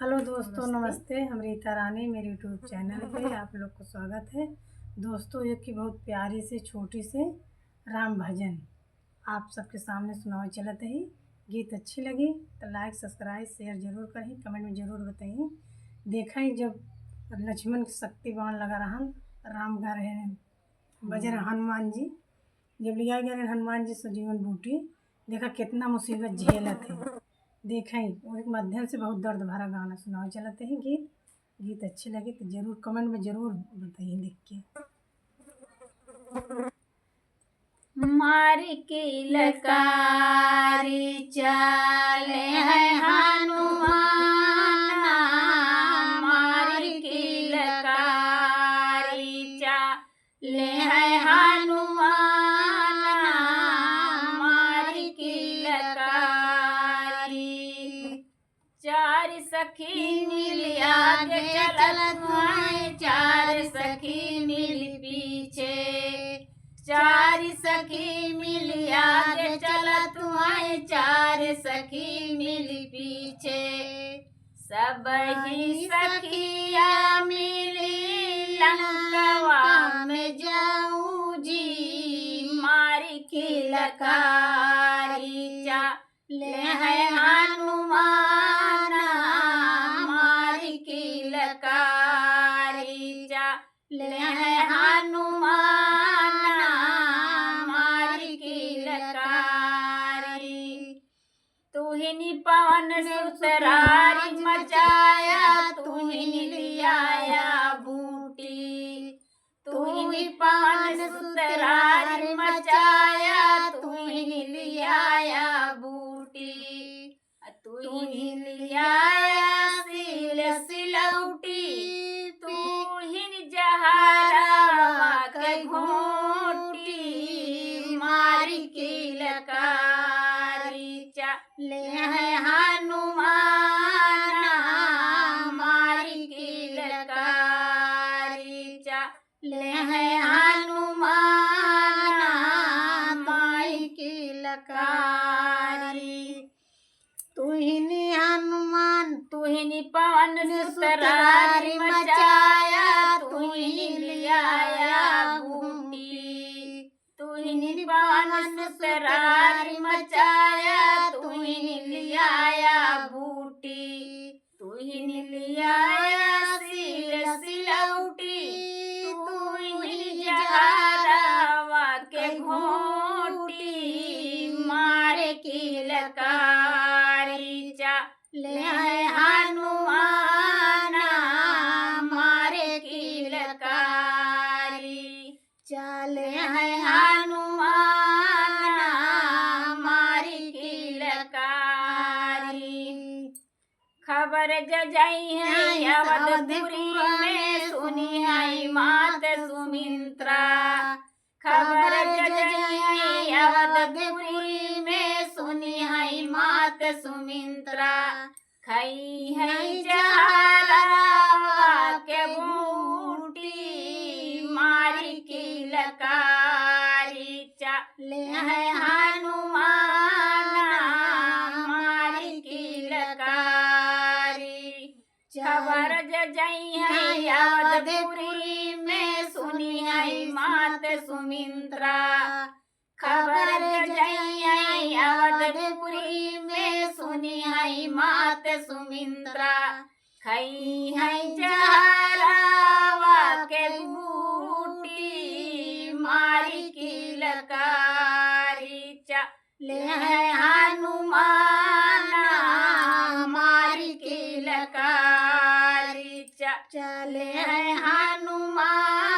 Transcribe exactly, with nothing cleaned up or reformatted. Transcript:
हेलो दोस्तों, नमस्ते। नमस्ते, हम रीता रानी, मेरे YouTube चैनल पे आप लोग को स्वागत है। दोस्तों, एक की बहुत प्यारी सी छोटी सी राम भजन आप सबके सामने सुनावे चलत ही। गीत अच्छी लगी तो like, subscribe, share जरूर करी, comment में जरूर बताई। देखा ही जब लक्ष्मण के शक्ति बाण लगा रहन, राम गा रहे हैं, बजर हम्म। हनुमान जी जब लिया गए हनुमान जी संजीवन बूटी, देखा कितना मुसीबत झेलत है। देखा ही वो एक माध्यम से बहुत दर्द भरा गाना सुनावे चलत ही। गीत गीत अच्छी लगे तो जरूर comment में जरूर बताइए लिख के। मारी किलकारी चले हैं हनुमान, मारी किलकारी चले हैं हनुमान, मारी किलकारी। चार सखी मिल आगे चलत हैं, चार सखी मिल पीछे। चार सखी मिल आगे चलत हैं, चार सखी मिल पीछे। सब ही सखिया मिली लंकवा में जाऊ जी, मारी किलकारी चा ले हैं हनुमान, मारी किलकारी चा ले हैं हनुमान, मारी किलकारी। तुहिनी पवन सुतरारी मचाया, तुहिनी लियाया बूटी। तुहिनी पवन सुतरारी मचाया, तुहिनी लियाया बूटी। तुहिनी लियाया सील सिलौटी, तुहिनी जहरवा के घोटी, मारी किलकारी चा ले हैं हनुमान, मारी किलकारी चा ले हैं हनुमान, मारी किलकारी। तुहिनी हनुमान, तुहिनी पवन सुतरारी मचाया, तुहिनी लियाया बूटी। तुहिनी पवन सुतरारी मचाया, तुहिनी लियाया बूटी। तुहिनी लियाया सील सिलौटी, तुहिनी जहरवा के घोटी, मारे किलकारी चा ले हैं हनुमान, मारे किलकारी। चले हैं हनुमान, मारी किलकारी। खबर जजई है अवधपुरी में, सुनी है मात सुमिंत्रा। खबर जजई है अवधपुरी में, सुनी है मात सुमिंत्रा। खई है जहरवा के बूटी, मारी किलकारी चा ले हैं हनुमान, मारी किलकारी। खबर जजई है अवधपुरी में, सुनी है मात सुमिंत्रा। खबर जजई है अवधपुरी में, सुनी है मात सुमिंत्रा। खई है जहरवा के बूटी, मारी किलकारी चा ले हैं हनुमान, मारी किलकारी चा चले हैं हनुमान।